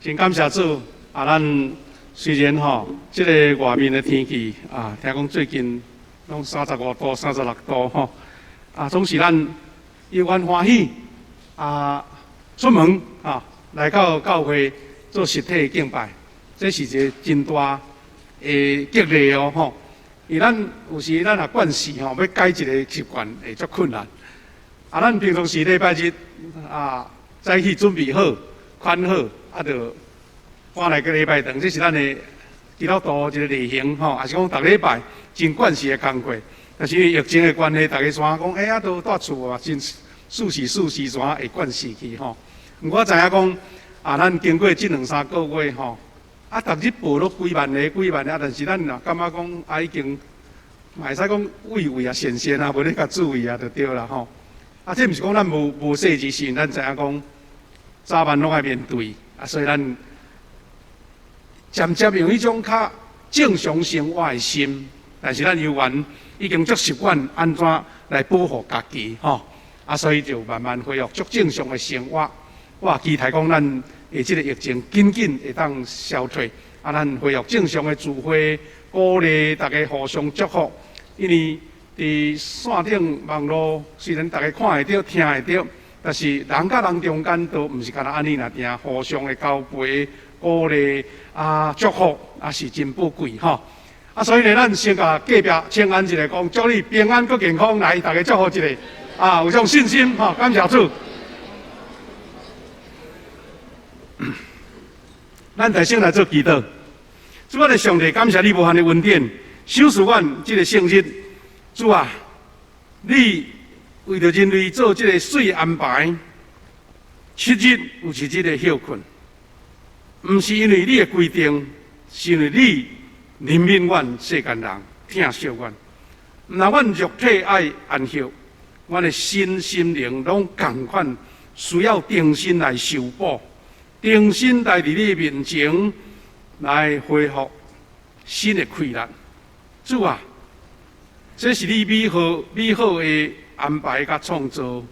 真感謝主啊！咱雖然吼，這个外面的天氣啊，聽講最近攏35度、36度吼，啊，總是咱猶原歡喜啊，出門啊，來到教會做實體敬拜，這是一个真大的激勵哦吼。因為咱有時咱若慣勢吼，欲改一个習慣會足困難。啊，咱平常時禮拜日啊，早起準備好、款好，啊，就趕來個禮拜堂，這是咱的基督徒一个例行吼，也是講逐禮拜真慣勢的工課。但是因為疫情的關係，逐家煞講，欸，啊，都蹛厝啊，真舒適舒適，煞會慣勢去吼。毋過我知影講，啊，咱經過這兩三個月吼，啊，逐日報攏幾萬个、幾萬个，但是咱若感覺講啊，已經嘛會使講畏畏啊、善善啊，無咧較注意啊，就對啦吼。啊，這毋是講咱無無細緻，是咱知影講早晚攏愛面對，啊，所以咱漸漸用彼種較正常生活的心，但是咱猶原已經足習慣按怎來保護家己吼，啊，所以就慢慢恢復足正常的生活。我也期待講咱的這个疫情緊緊會當消退，啊，咱恢復正常的聚會，鼓勵大家互相祝福，因為佇線頂網路雖然逐家看會著、聽會著，但是人佮人中間都毋是干焦按呢爾定，互相的交陪、鼓勵啊、祝福啊是真寶貴吼。啊，所以呢，咱先共隔壁請安一下，講祝你平安閣健康，來，逐家祝福一下啊，有這種信心吼，感謝主。咱大聲來做祈禱，主我的上帝，感謝你無限的恩典，賞賜阮這个聖日。主啊，你為著人類做這个媠安排，七日有一日的歇睏，毋是因為你的規定，是因為你憐憫阮世間人，疼惜阮。毋但阮肉體愛安息，阮的身心靈攏仝款需要重新來修補，重新來佇你面前來恢復新的氣力。主啊！這是你美好美好的安排佮創造，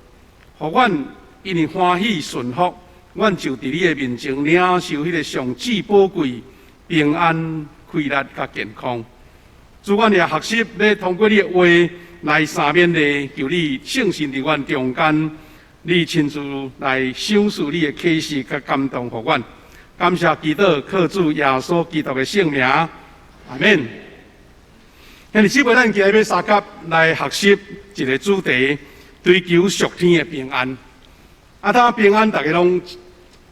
予阮因為歡喜順服，阮就佇你的面前領受彼个上至寶貴平安、氣力佮健康。主，阮也學習欲通過你的話來三勉勵，求你聖神佇阮中間，你親自來賞賜你的啟示佮感動予阮。感謝祈禱，靠主耶穌基督的聖名，阿們。兄弟姊妹，咱今日欲相佮來學習一个主題，追求屬天的平安。啊，當平安，逐家攏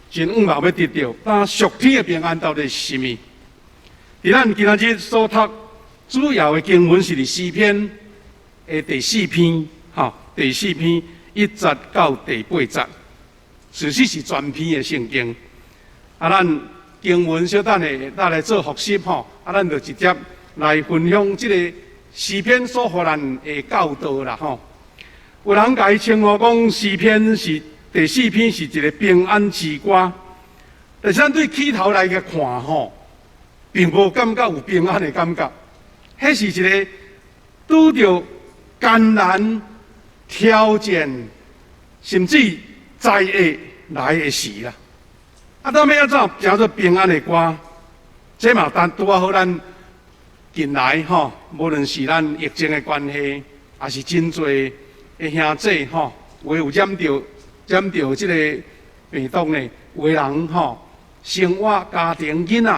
真向望欲得著。但屬天的平安到底是啥物？佇咱今仔日所讀主要的經文是佇詩篇的第四篇，吼，第四篇一節到第八節，事實是全篇的聖經。啊，咱經文小等下咱來做複習，吼，啊，咱就直接來分享這个詩篇所予咱的教導啦吼。有人共伊稱呼講詩篇是第四篇是一个平安之歌，但是咱對起頭來個看吼，並無感覺有平安的感覺。彼是一个拄著艱難挑戰，甚至災厄來的時啦。啊，到尾按怎成做平安的歌？這嘛但拄仔好咱。近來吼，無論是咱疫情的關係，抑是真濟的兄弟吼，有的有染著染著這个病毒呢，有的人吼，生活、家庭、囡仔，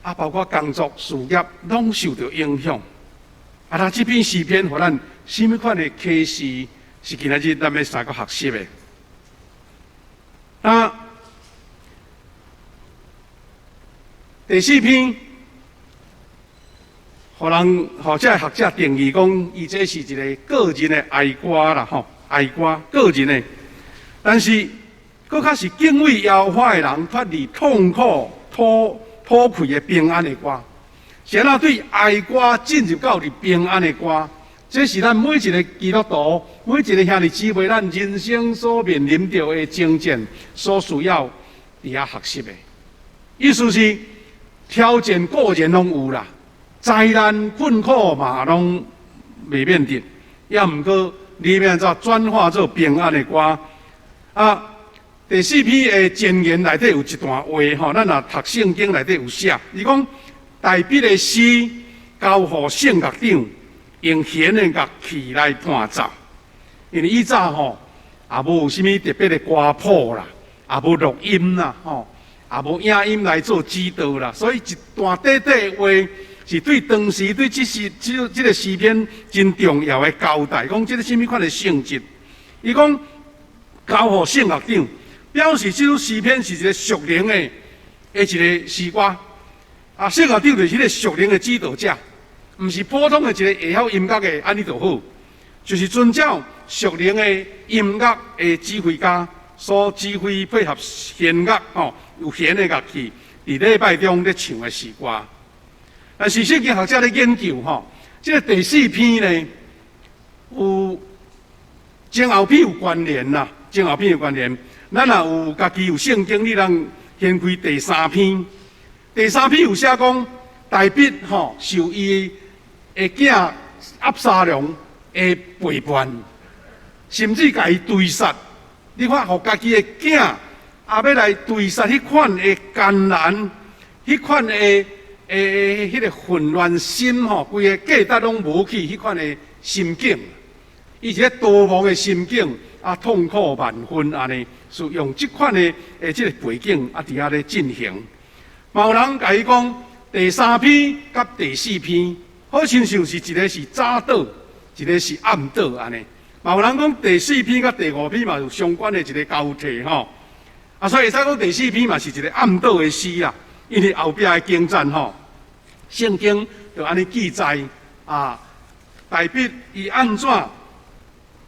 啊，包括工作、事業，攏受著影響。啊，那這篇詩篇予咱啥物款的啟示，是今仔日咱欲相佮學習的。啊，第四篇。予人，予這个學者定義講，伊這是一个個人的哀歌啦，吼，哀歌，個人的。但是，閣較是敬畏耶和華的人脫離痛苦、土土氣的平安的歌。是按怎對哀歌進入到佇平安的歌？這是咱每一个基督徒、每一个兄弟姊妹，咱人生所面臨著的征戰，所需要佇遐學習的。意思是，挑戰固然攏有啦。災難困苦嘛，攏袂免得，抑毋過你欲按怎轉化做平安的歌啊？第四篇的前言內底有一段話吼，咱若讀聖經內底有寫，伊講大衛的詩交予聖樂長，用弦的樂器來伴奏。因為以早吼，也無有啥物特別的歌譜啦，也無錄音啦，吼，也無影音來做指導啦，所以一段短短的話是對當時對這詩這這個詩篇真重要的交代，講這個啥物款的性質。伊講交予聖樂長，表示這首詩篇是一個屬靈的一個詩歌。啊，聖樂長就是彼個屬靈的指導者，毋是普通的一個會曉音樂的按呢就好，就是遵照屬靈的音樂的指揮家所指揮，配合弦樂吼，有弦的樂器，佇禮拜中咧唱的詩歌。但是聖經學者咧研究吼，這個第四篇呢，有前後篇有關聯啦，前後篇有關聯。咱若有家己有聖經，你通掀開第三篇。第三篇有寫講，大衛吼受伊的囝押沙龍的背叛，甚至共伊追殺。你看，予家己的囝也欲來追殺，彼款的艱難，彼款的彼個混亂心吼，規个價值攏無去，彼款的心境，伊是咧逃亡的心境，啊，痛苦萬分按呢，是用這款的這個背景啊，佇遐咧進行。嘛有人共伊講，第三篇佮第四篇，好親像是一個是早禱，一個是暗禱按呢。嘛有人講第四篇佮第五篇嘛有相關的一個交替吼。啊，所以會使講第四篇嘛是一個暗禱的詩啦。因為後壁的經節吼，聖經就按呢記載啊，大衛伊按怎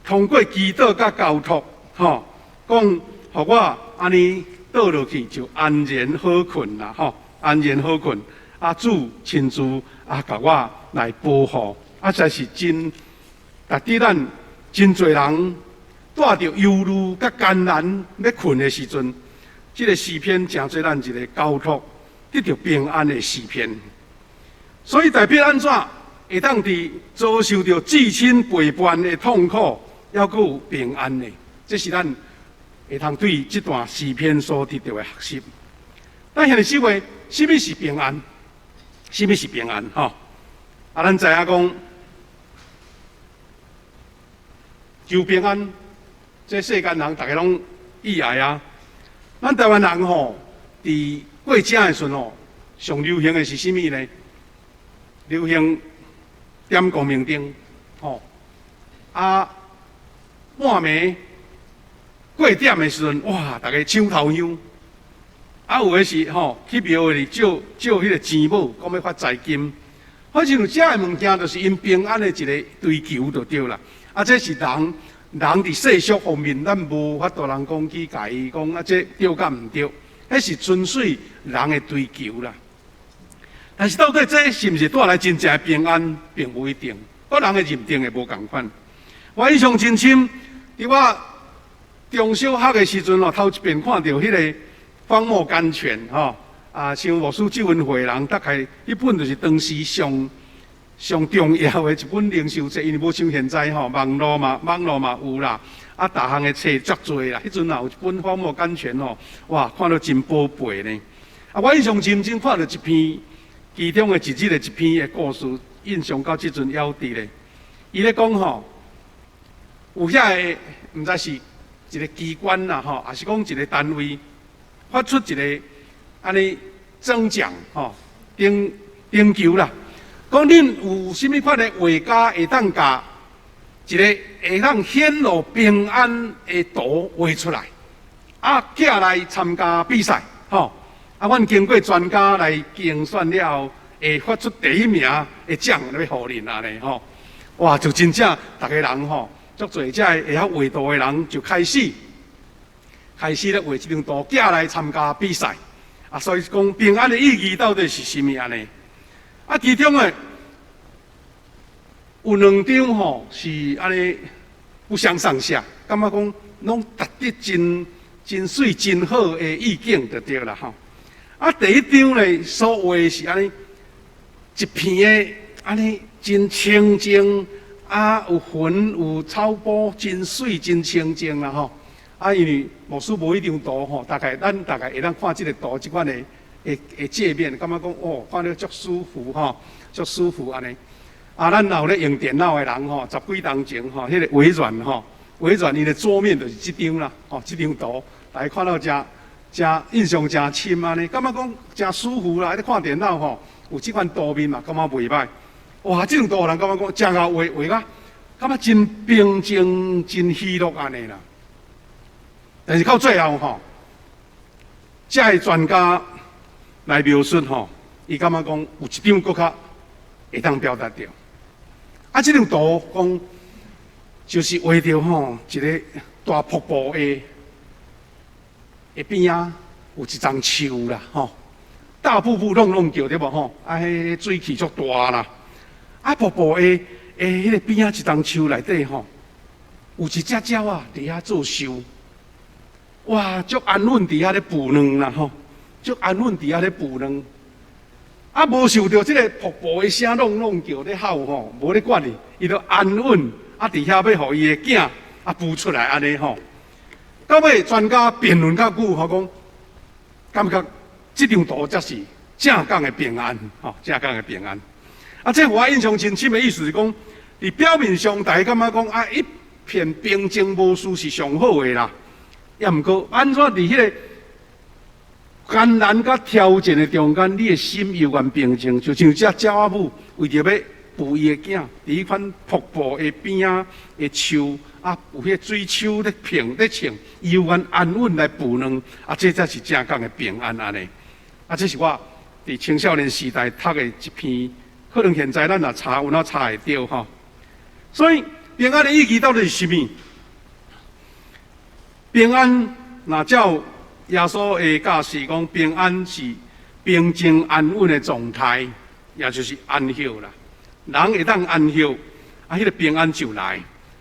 通過祈禱佮交託吼，講予我按呢倒落去就安然好睏啦吼，安然好睏。啊，主親自啊，共我來保護，啊，這是真，值得咱真濟人帶著憂慮佮艱難欲睏的時陣，這個詩篇成做咱一個交託得著平安的詩篇。所以大衛按怎會當佇遭受著至親背叛的痛苦，猶閣有平安呢？這是咱會通對這段詩篇所得著的學習。咱兄弟姊妹，啥物是平安？啥物是平安？吼！啊，咱知影講求平安，這世間人逐家攏意愛啊。咱台灣人吼，佇過正的時陣吼，上流行的是啥物呢？流行點光明燈，吼！啊，半暝過點的時陣，哇，逐家搶頭香。啊，有的是吼去廟裡借借彼個錢母，講欲發財金。反正這个物件，就是𪜶平安的一個追求就對啦。啊，這是人人佇世俗方面，咱無法度人講去共伊講啊，這對佮毋對？彼是純粹人的追求啦。但是到底這是毋是帶來真正的平安，並無一定。各人的認定會無仝款。我印象真深，佇我中小學的時陣吼，頭一遍看著彼個。荒漠甘泉，吼啊，像牧師救恩會人，大概彼本就是當時上上重要的一本靈修冊，因為無像現在吼，網路嘛有啦，啊，逐項的冊足濟啦。彼陣若有一本荒漠甘泉吼，哇，看了真寶貝呢。啊，我印象深深看著一篇，其中的一日的一篇的故事，印象到這陣猶佇咧。伊咧講吼，有遐个毋知是一個機關啦吼，抑是講一個單位，發出一個按呢徵獎吼，徵徵求啦，講恁有啥物款的畫家會當共一個會當顯露平安的圖畫出來，啊，寄來參加比賽，吼，啊，阮經過專家來競選了後，會發出第一名的獎來予恁按呢吼，哇，就真正逐个人吼，足濟這會曉畫圖的人就開始。開始咧畫這張圖，寄來參加比賽。啊，所以講平安的意義到底是啥物按呢？啊，其中的有兩張吼是按呢不相上下，感覺講攏達得真真媠真好的意境就對啦吼。啊，第一張咧所畫是按呢一片的按呢真清靜，啊有雲有草坡，真媠真清靜啦吼。啊，因為牧師無彼張圖吼，大概咱大概會當看這个圖，這款的界面，感覺講哦，看了足舒服吼，足舒服按呢。啊，咱若有咧用電腦的人吼，十幾冬前吼，彼个微軟吼，微軟伊的桌面就是這張啦，吼，這張圖，大家看了誠誠印象誠深按呢，感覺講誠舒服啦，咧看電腦吼，有這款圖面嘛，感覺袂䆀。哇，這張圖予人感覺講誠𠢕畫畫甲，感覺真平靜、真喜樂按呢啦。但是到最後吼，這个專家來描述吼，伊感覺講有一張閣較會當表達著。啊，這張圖講就是畫著吼一个大瀑布的邊仔有一叢樹啦，吼，大瀑布隆隆叫對無吼？啊，彼个水氣足大啦。啊，瀑布的彼个邊仔一叢樹內底吼，有一隻鳥仔佇遐做岫。哇，足安穩佇遐咧孵卵啦吼，足安穩佇遐咧孵卵。啊，無受著這个瀑布的聲隆隆叫咧吼吼，無咧管伊，伊就安穩啊，佇遐欲予伊的囝啊孵出來按呢吼。到尾專家辯論較久，吼講，感覺這張圖才是正港的平安，吼，正港的平安。啊，這予我印象真深的意思是講，佇表面上大家感覺講啊，一片平靜無事是上好的啦。也毋過，按怎佇彼个艱難佮挑戰的中間，你的心猶原平靜，就像這鳥仔母為著欲孵伊的囝，佇彼款瀑布的邊仔的樹啊，有彼个水手咧平咧穿，猶原安穩來孵卵，啊，這才是正港的平安按呢。啊，這是我佇青少年時代讀的一篇，可能現在咱若查有哪查會著吼。所以平安的意義到底是啥物？平安，若照耶穌的教示講，平安是平靜安穩的狀態，也就是安息啦。人會當安息，啊，彼个平安就來。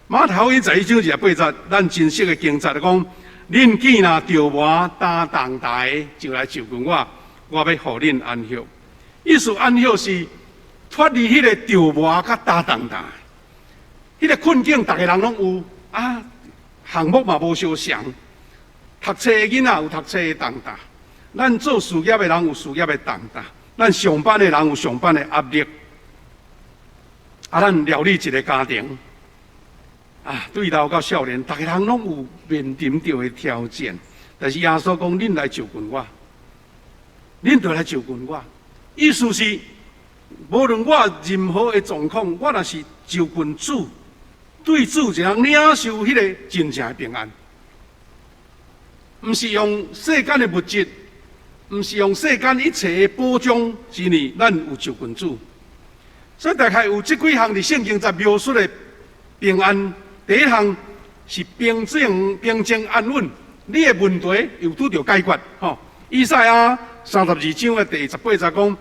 馬太福音11章28節，咱真熟的經節講：恁見若著磨擔重擔的，就來就近我，我欲予恁安息。意思安息是脫離彼个著磨佮擔重擔，彼个困境，逐个人攏有啊。項目嘛無相仝，讀冊的囡仔有讀冊的重擔，咱做事業的人有事業的重擔，咱上班的人有上班的壓力，啊，咱料理一个家庭，啊，對老到少年，逐个人攏有面臨著的挑戰。但是耶穌講：恁來就近我，恁就來就近我。意思是，無論我任何的狀況，我若是就近主。對主就通領受彼个真正的平安，毋是用世間的物質，毋是用世間一切的保障，是因為咱有就近主。所以大概有這幾項佇聖經在描述的平安。第一項是平靜、平靜安穩，你的問題有拄著解決。吼，以賽亞32章的第18節講：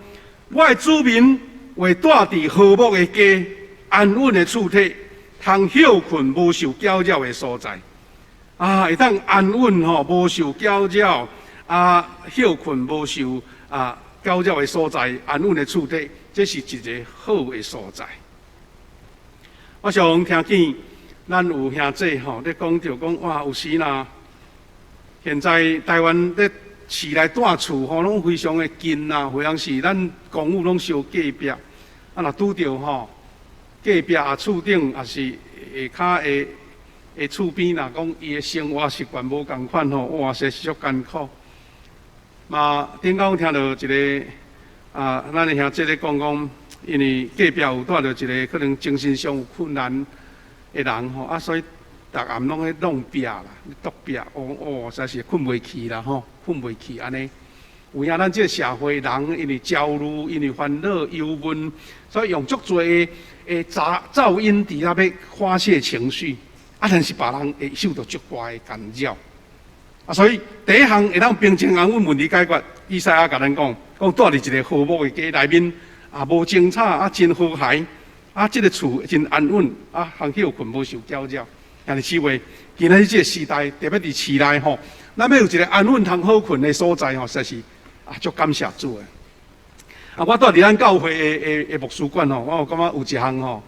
我的子民會住佇和睦的家，安穩的厝體。通歇睏無受攪擾的所在，啊，會當安穩吼，無受攪擾，啊，歇睏無受啊攪擾的所在，安穩的厝體，這是一个好的所在。我常聽見咱有兄弟吼咧講著講，哇，有時若現在台灣咧市內蹛厝吼，攏非常的近啊，好像是咱公寓攏相隔壁，啊，若拄著吼，隔壁啊，厝頂也是下跤的的厝邊，若講伊的生活習慣無仝款吼，哇，實是足艱苦。嘛，頂工聽著一个啊，咱的兄弟咧講講，因為隔壁有蹛著一个可能精神上有困難的人吼，啊，所以逐暗攏咧弄壁啦，篤壁，哦哦，實在是睏袂去啦吼，睏袂去按呢。有影咱這个社會人因為焦慮、因為煩惱、憂悶，所以用足濟的雜噪音佇遐欲發洩情緒，啊，但是別人會受著足大的干擾。啊，所以第一項會當平靜安穩問題解決，以賽亞共咱講，講蹛佇一个和睦的家內面，啊，無爭吵，啊，真和諧，啊，這个厝真安穩，啊，通歇睏無受攪擾。兄弟姊妹，今仔日這个時代，特別佇市內吼，咱欲有一个安穩通好睏的所在吼，實在是啊，足感謝主的。啊，我蹛佇咱教會的牧師館吼，我有感覺有一項吼，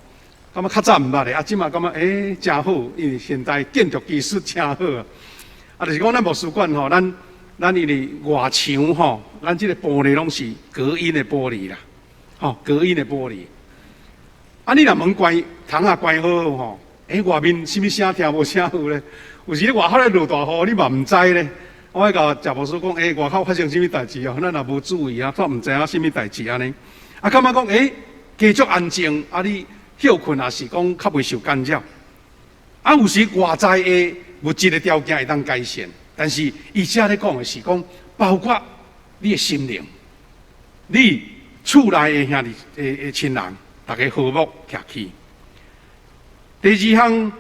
感覺較早毋捌的，啊，這馬感覺欸，誠好，因為現代建築技術誠好。啊，就是講咱牧師館吼，咱因為外牆吼，咱這个玻璃攏是隔音的玻璃啦，吼，隔音的玻璃。啊，你若門關窗仔關好好吼，欸，外面啥物聲聽無聲有咧？有時咧外口咧落大雨，你嘛毋知咧。我愛共謝牧師講，欸，外口發生啥物代誌哦？咱若無注意啊，煞毋知影啥物代誌按呢。啊，感覺講，欸，繼續安靜，啊，你歇睏也是講較袂受干擾。啊，有時外在的物質的條件會當改善，但是伊遮咧講的是講，包括你的心靈，你厝內的兄弟的親人，逐家和睦徛起。第二項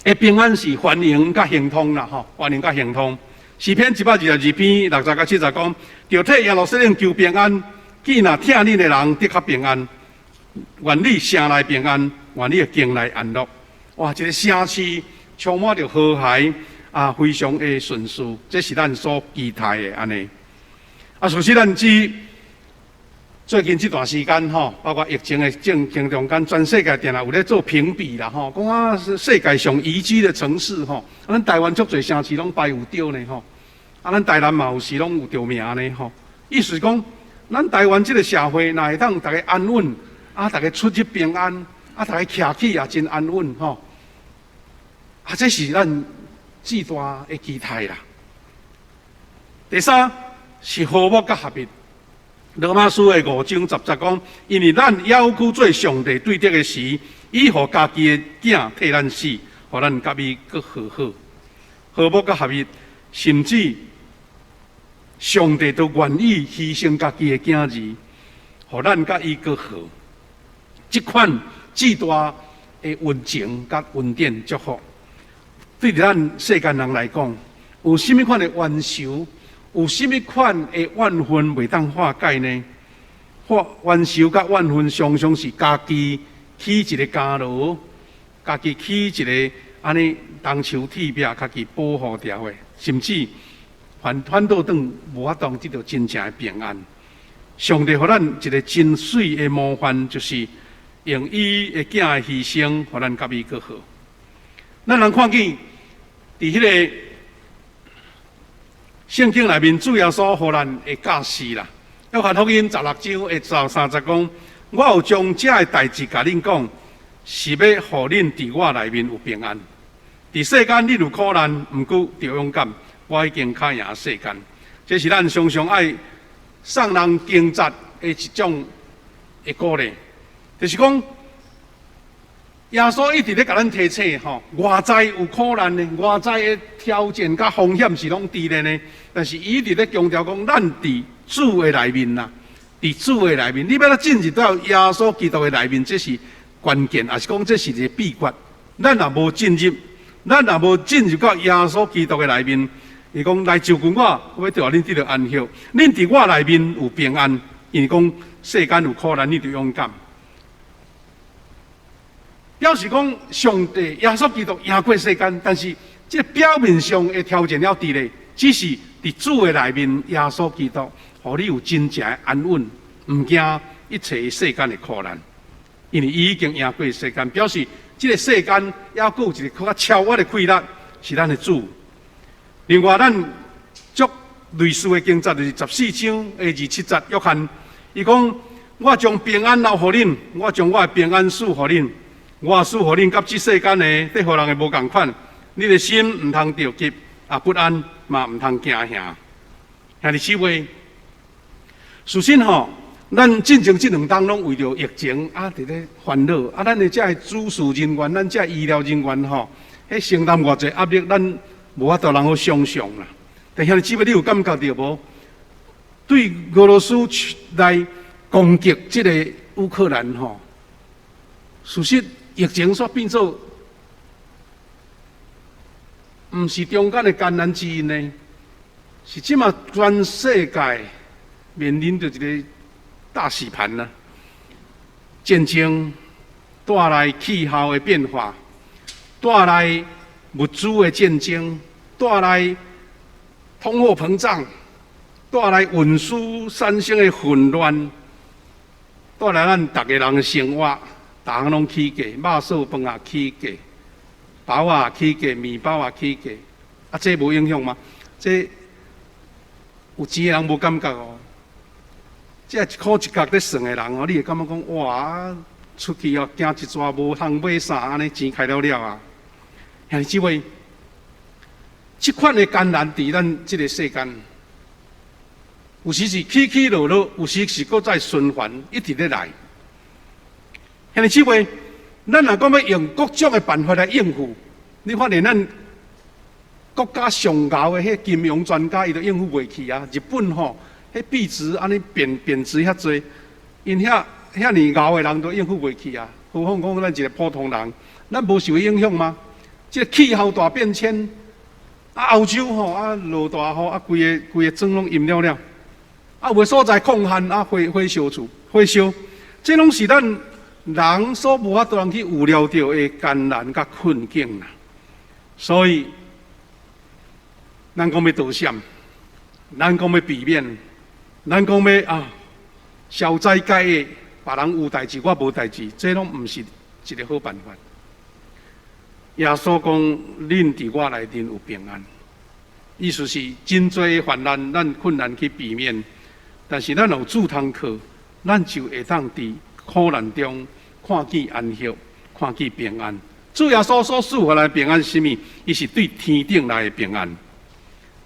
的平安是繁榮佮亨通啦，吼，繁榮佮亨通。詩篇122篇60到70講，著替耶路撒冷求平安，見若疼恁的人得較平安，願你城內平安，願你的境內安樂。哇！這个城市充滿著和諧啊，非常的順遂，這是咱所期待的按呢。啊，事實咱知最近這段時間吼，包括疫情的進行中間，全世界定定有咧做評比啦吼，講啊世界上宜居的城市吼，啊，咱台灣足濟城市攏排有著呢吼，啊，咱台南嘛有時攏有著名呢吼。意思是講，咱台灣這个社會若會當逐家安穩，啊，逐家出入平安，啊，逐家徛起也真安穩吼。啊，這是咱至大的期待啦。第三是和睦佮合一。羅馬書的5章10節講，因為咱猶閣做上帝對敵的時，伊予家己的囝替咱死，予咱佮伊閣和好。和睦佮合一，甚至上帝都願意犧牲家己的囝兒，予咱佮伊閣和。這款至大的溫情佮恩典祝福，對咱世間人來講，有啥物款的冤仇，有啥物款的怨恨袂當化解呢？化冤仇佮怨恨，常常是家己起一个家牢，家己起一个按呢銅牆鐵壁，家己保護牢的，甚至反倒轉無法度得到真正的平安。上帝予咱一个真媠的模範，就是用伊的囝的犧牲，予咱佮伊閣好。咱人看見佇彼个聖經內面，主耶穌予咱的教示啦。約翰福音16章的23節講：我有將這个代誌共恁講，是欲予恁佇我內面有平安。佇世間恁有苦難，毋過著勇敢，我已經較贏世間。這是咱常常愛送人經節的一種的鼓勵，就是講耶穌一直咧共咱提醒吼，外在有苦難的，外在的挑戰佮風險是攏佇咧呢。但是伊一直咧強調講，咱佇主的內面啦，佇主的內面，你欲按怎進入到耶穌基督的內面，這是關鍵，抑是講這是一个秘訣。咱若無進入，咱若無進入到耶穌基督的內面，伊講來就近我，我欲予恁得著安息。恁佇我內面有平安，因為講世間有苦難，你著勇敢。表示講上帝耶穌基督贏過世間，但是這表面上的挑戰猶佇咧，只是佇主的內面，耶穌基督，予你有真正的安穩，毋驚一切世間的苦難，因為伊已經贏過世間，表示這个世間猶閣有一个較超越的氣力，是咱的主。另外，咱足類似的經節就是14章的27節，約翰伊講：我將平安留予恁，我將我的平安賜予恁。我賜予恁，佮這世間的得予人的無仝款。恁的心毋通著急，也不安，嘛毋通驚嚇。兄弟姊妹，事實吼，咱進前這兩冬攏為著疫情啊，佇咧煩惱啊，咱的這个主事人員，咱這个醫療人員吼，彼承擔偌濟壓力，咱無法度通好想象啦。但兄弟姊妹，你有感覺著無？對俄羅斯來攻擊這个烏克蘭吼，事實疫情煞變做毋是中間的艱難之一呢，是這馬全世界面臨著一个大洗盤啦。戰爭帶來氣候的變化，帶來物資的戰爭，帶來通貨膨脹，帶來運輸產生的混亂，帶來咱逐个人的生活，逐項攏起價，肉臊飯也起價，包仔也起價，麵包也起價。啊，這無影響嗎？這有錢的人無感覺哦。這一箍一角咧算的人哦，你會感覺講哇，出去哦，行一逝無通買衫，按呢錢開了了啊！兄弟姊妹，這款的艱難佇咱這个世間，有時是起起落落，有時是閣再循環，一直咧來。兄弟姊妹，咱若講欲用各種的辦法來應付，你發現咱國家上𠢕的彼金融專家，伊都應付袂去啊！日本吼，彼幣值按呢貶貶值遐濟，𪜶遐遐爾𠢕的人都應付袂去啊！何況講咱一个普通人，咱無受影響嗎？這个氣候大變遷，啊，歐洲吼啊落大雨，啊，規个規个庄攏淹了了，啊，有的所在礦旱啊，火火燒厝，火燒，這攏是咱人所無法度通去預料著的艱難佮困境啦。所以，咱講欲躲閃，咱講欲避免，咱講欲啊消災解厄，別人有代誌我無代誌，這攏毋是一个好辦法。耶穌講：恁佇我內面有平安。意思是真濟患難，咱困難去避免，但是咱有主通靠，咱就會當佇苦難中看見安息，看見平安。主耶穌所賜予咱平安是啥物？伊是對天頂來的平安。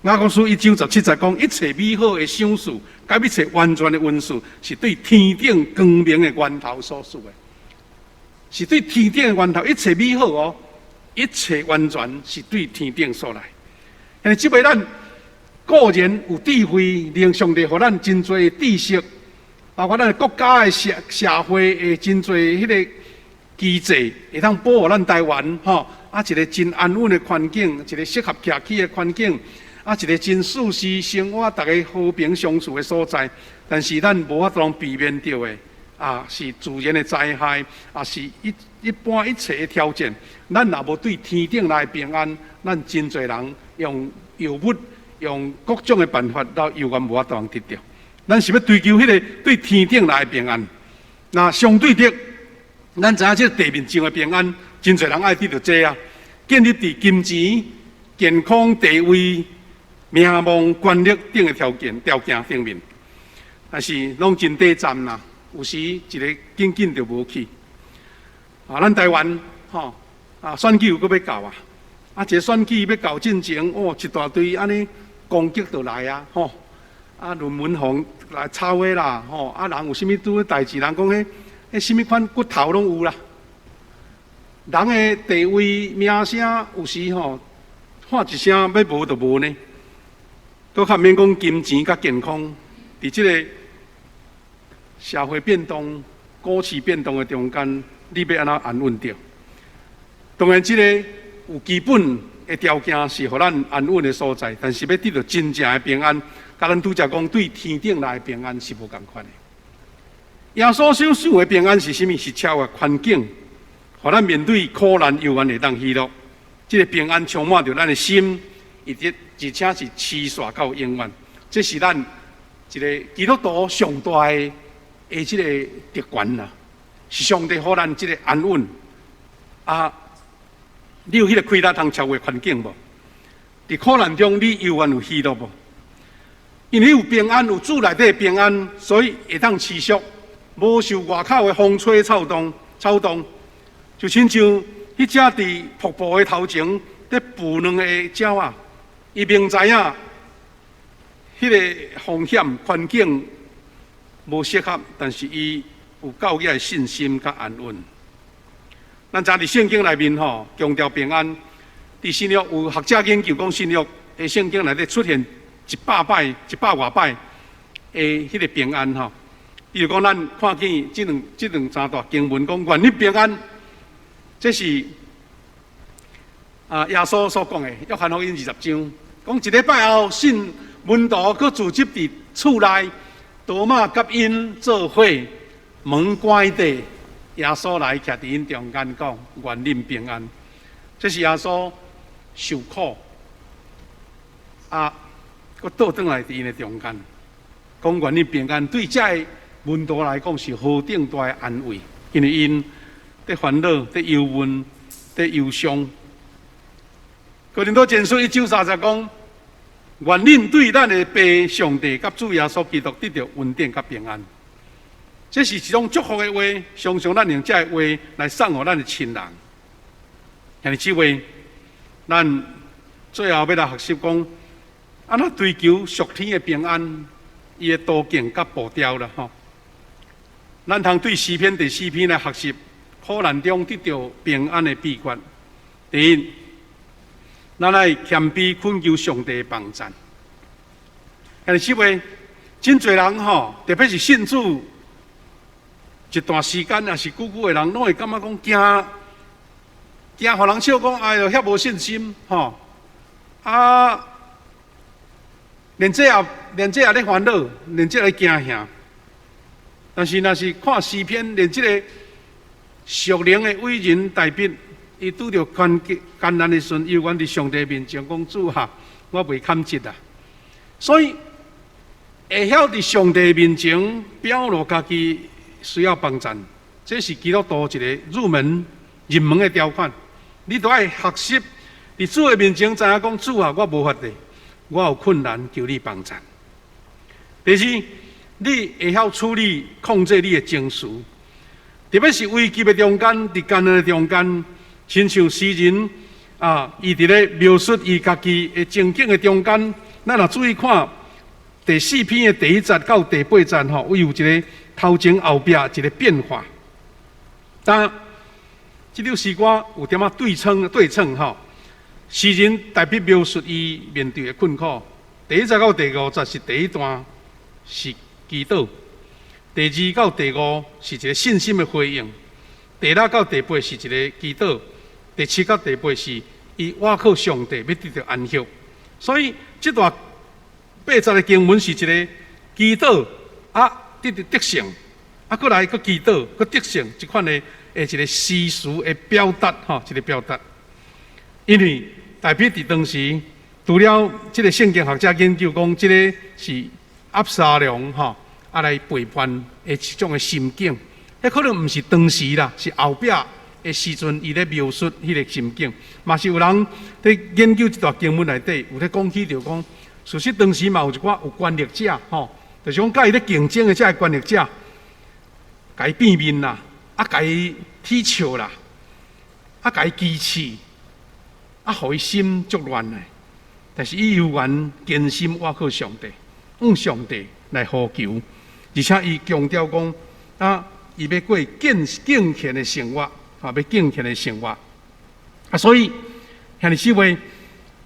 雅各書1章17節講，一切美好的賞賜，佮一切完全的恩賜，是對天頂光明的源頭所賜的，是對天頂的源頭，一切美好哦，一切完全是對天頂所來。因為這擺咱個人有智慧，令上帝予咱真濟知識，包括咱國家的社社會的真濟彼个機制，會當保護咱台灣吼，啊一个真安穩的環境，一个適合徛起的環境，啊一个真舒適生活，逐家和平相處的所在。但是咱無法度避免著的，啊是自然的災害，啊是一一般一切的挑戰。咱若無對天頂來平安，咱真濟人用藥物、用各種的辦法，都猶原無法度得著。咱是欲追求彼个對天頂來的平安。那相對的，咱知影這个地面上的平安，真濟人愛得著這啊，建立佇金錢、健康、地位、名望、權力等的條件條件頂面，但是攏真短暫啦。有時一个緊緊就無去。啊，咱台灣吼啊，選舉又閣欲到啊，啊，一个選舉欲到進前，哦，一大堆按呢攻擊就來啊，吼，啊，論文紅來抄的啦，吼，啊，人有啥物拄代誌，人講彼彼啥物款骨頭攏有啦。人的地位名聲有時吼喊一聲欲無就無呢。閣較免講金錢佮健康，佇這个社會變動、股市變動的中間，你欲按怎安穩著？當然，這个有基本的條件是予咱安穩的所在，但是欲得著真正的平安，佮咱拄才講對天頂來的平安是無仝款的。耶穌所賜的平安是啥物？是超越環境，予咱面對苦難猶原會當喜樂。這个平安充滿著咱的心，以及而且是持續到永遠。這是咱一个基督徒上大的的這个特權啦，是上帝予咱這个安穩。啊，你有彼个氣力通超越環境無？佇苦難中，你猶原有喜樂無？因為有平安，有主內底的平安，所以會當持續，無受外口的風吹草動，草動就親像彼隻佇瀑布的頭前咧孵卵的鳥仔，伊明知影彼个風險環境無適合，但是伊有夠額的信心佮安穩。咱知佇聖經內面吼強調平安，佇新約有學者研究講新約的聖經內底出現100擺、100外擺的彼个平安吼。比如講，咱看見這兩這兩三段經文講願你平安，這是啊耶穌所講的。約翰福音20章講一禮拜後，信門徒閣聚集佇厝內，多馬佮𪜶做伙，門關著，耶穌來徛佇𪜶中間講願恁平安。這是耶穌受苦啊，閣倒轉來佇𪜶的中間，講願恁平安，對這个門徒來講是何等大的安慰，因為𪜶佇煩惱、佇憂悶、佇憂傷。哥林多前書一章三節講，願恁對咱的父上帝佮主耶穌基督得著恩典佮平安。這是一種祝福的話，常常咱用這个話來送予咱的親人。兄弟姊妹，咱最後欲來學習講，按怎追求屬天的平安，伊的途徑佮步調啦吼。咱通對詩篇第四篇來學習苦難中得著平安的秘訣。第一，咱愛謙卑懇求上帝幫贊。兄弟姊妹，真濟人吼，特別是信主一段時間，抑是久久的人，攏會感覺講驚驚，予人笑講，哎喲，遐無信心吼。啊，連這也咧煩惱，連這咧驚嚇。但是，若是看詩篇，連這個屬靈的偉人大衛，伊拄著艱艱難的時陣，猶原佇上帝面前講：主啊，我袂堪得啊！所以，會曉佇上帝面前表露家己需要幫贊，這是基督徒一个入門的條款。你都愛學習佇主的面前知影講：主啊，我無法度，我有困難，求你幫贊。第二，你會曉處理控制你的情緒，特別是危機的中間，佇艱難的中間，親像詩人啊，伊佇咧描述伊家己的情景的中間，咱若注意看第四篇的第一節到第八節吼，有一个頭前後壁一个變化。但這首詩歌有點仔對稱對稱吼，詩人代表描述伊面對的困苦。第一節到第五節是第一段是祈禱，第二到第五是一个信心的回應，第六到第八是一个祈禱，第七到第八是伊倚靠上帝欲得著安息。所以這段八節的經文是一个祈禱啊，得著得勝，啊，閣來閣祈禱，閣得勝，這款的一个詩詞的表達吼，一个表達。因為大衛佇當時，除了這个聖經學者研究講，這个是押沙龍吼啊來背叛的一種的心境，彼可能毋是當時啦，是後壁的時陣，伊咧描述彼个心境。嘛是有人佇研究這段經文內底，有咧講起著講，事實當時嘛有一寡有權力者吼，就是講佮伊咧競爭的這个權力者，共伊變面啦，啊，共伊恥笑啦，啊，共伊歧視，啊，予伊心足亂的。但是伊猶原堅心倚靠上帝，向上帝來呼求，而且伊強調講啊，伊欲過敬敬虔的生活，啊，欲敬虔的生活。啊，所以兄弟姊妹，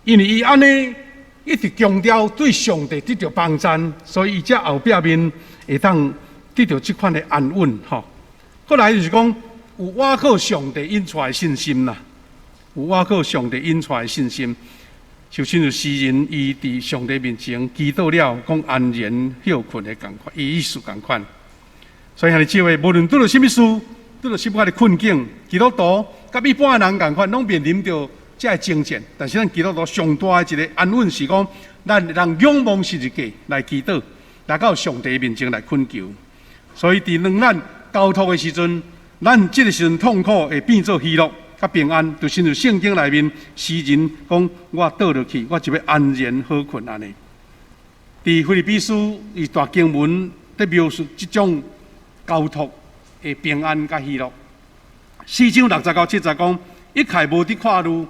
因為伊按呢一直強調對上帝得著幫贊，所以伊才後壁面會當得著這款的安穩吼。過來就是講有倚靠上帝引出來的信心啦，有倚靠上帝引出來的信心。就親像詩人伊佇上帝面前祈禱了，講安然歇睏的仝款，伊意思仝款。所以兄弟姊妹，無論拄著啥物事，拄著啥物款的困境，基督徒佮一般的人仝款，攏面臨著這个爭戰。但是咱基督徒上大的一个安穩是講，咱人仰望十字架來祈禱，來到上帝面前來懇求。所以佇當咱交託的時陣，咱這个時陣痛苦會變做喜樂佮平安，就親像聖經內面詩人講：我倒落去，我就欲安然好睏按呢。佇腓立比書伊段經文佇描述這種交託的平安佮喜樂。四章六節到七節講，一概無得看慮，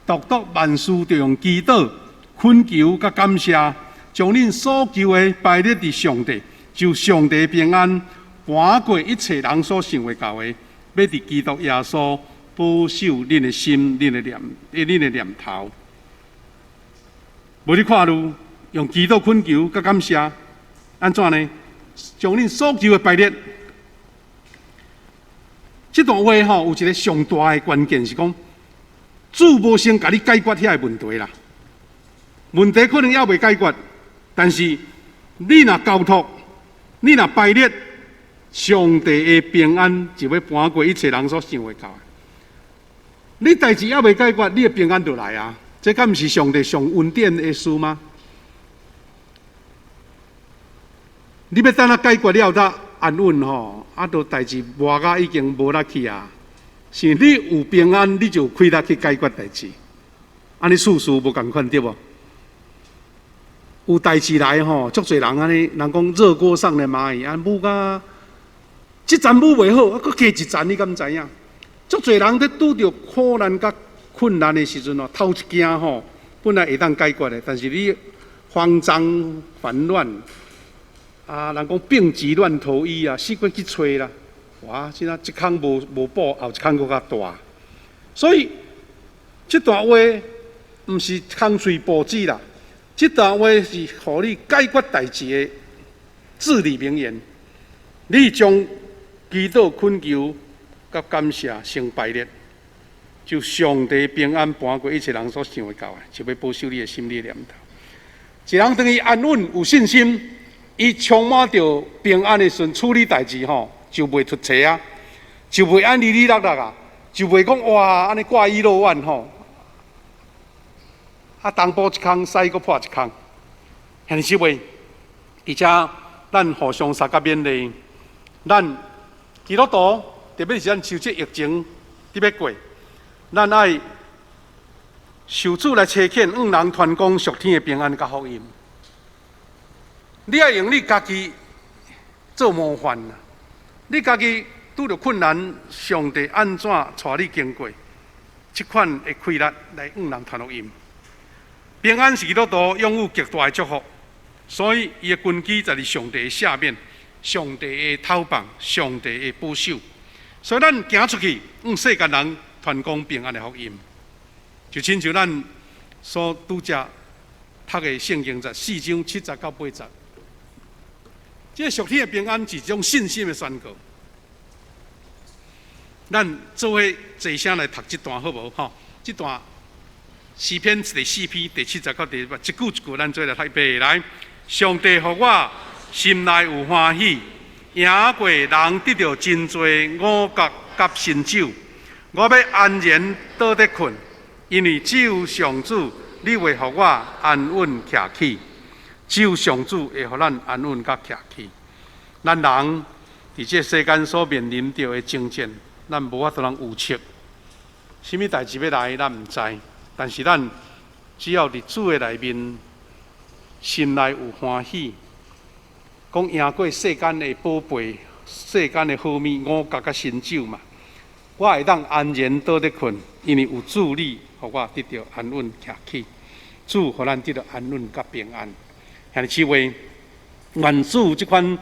獨獨萬事著用祈禱、懇求佮感謝，將恁所求的擺列佇上帝，就上帝平安，瞞過一切人所想會到的，欲佇基督耶穌保守恁的心、恁的念頭。無得看慮，用祈禱懇求佮感謝，按怎呢？將恁所求的擺列。這段話吼，有一个上大的關鍵是講，主無先共你解決遐个問題啦。問題可能猶未解決，但是你若交託，你若擺列，上帝的平安就欲瞞過一切人所想會到的。你代誌猶未解決，你的平安就來啊！這敢毋是上帝上恩典的事嗎？你欲等啊解決了才安穩吼，啊，都代誌磨甲已經無力氣啊！是你有平安，你就有氣力去解決代誌。按呢事事無仝款，對無？有代誌來吼，足濟人按呢，人講熱鍋上的螞蟻，啊，舞甲這層舞袂好，啊，閣加一層，你敢知影？足濟人咧拄著苦難佮困難的時陣哦，頭一驚吼，本來會當解決的，但是你慌張煩亂，啊，人講病急亂投醫啊，死過去揣啦，哇！這下一空無補，後一空閣較大，所以這段話毋是空喙報紙啦，這段話是予你解決代誌的至理名言。你將祈禱懇求佮感謝先排列，就上帝平安跋過一切人所想會到的，就欲保守你的心、你的念頭。一人當伊安穩有信心，伊充滿著平安的時陣，處理代誌吼，就袂出錯啊，就袂按哩哩落落啊，就袂講哇按呢掛一漏萬吼。啊，東補一空，西閣破一空，兄弟姊妹，而且咱互相相佮勉勵，咱基督徒，特別是咱受這疫情佇欲過，咱愛受主來差遣，向人傳講屬天的平安佮福音。你愛用你家己做模範啊！你家己拄著困難，上帝按怎帶你經過？這款的氣力來向人傳福音。平安是基督徒擁有極大的祝福，所以伊的根基在佇上帝的赦免、上帝的透放、上帝的保守。所以咱行出去，向世間人傳講平安的福音，就親像咱所拄才讀的聖經節四章七節到八節。這個屬天的平安是一種信心的宣告。咱做伙齊聲來讀這段好無？吼，這段詩篇第四篇第七節到第八，一句一句咱做伙來讀一遍來。上帝予我心內有歡喜，贏過人得著真濟五穀佮新酒。我欲安然倒咧睏，因為只有上主，你會予我安穩徛起。只有上主會予咱安穩佮徛起。咱人佇這世間所面臨著的爭戰，咱無法度通預測，啥物代誌欲來，咱毋知。但是咱只要佇主的內面，心內有歡喜，講贏過世間的寶貝、世間的好物、五穀佮新酒嘛，我會當安然倒咧睏，因為有主你，予我得著安穩徛起。主予咱得著安穩佮平安。兄弟姊妹，願主這款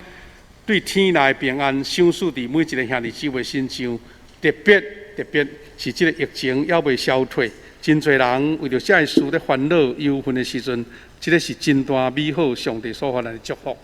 對天來的平安，賞賜佇每一个兄弟姊妹身上。特別特別是這个疫情猶未消退，真濟人為著這个事咧煩惱憂恨的時陣，這个是真大美好上帝所予咱的祝福。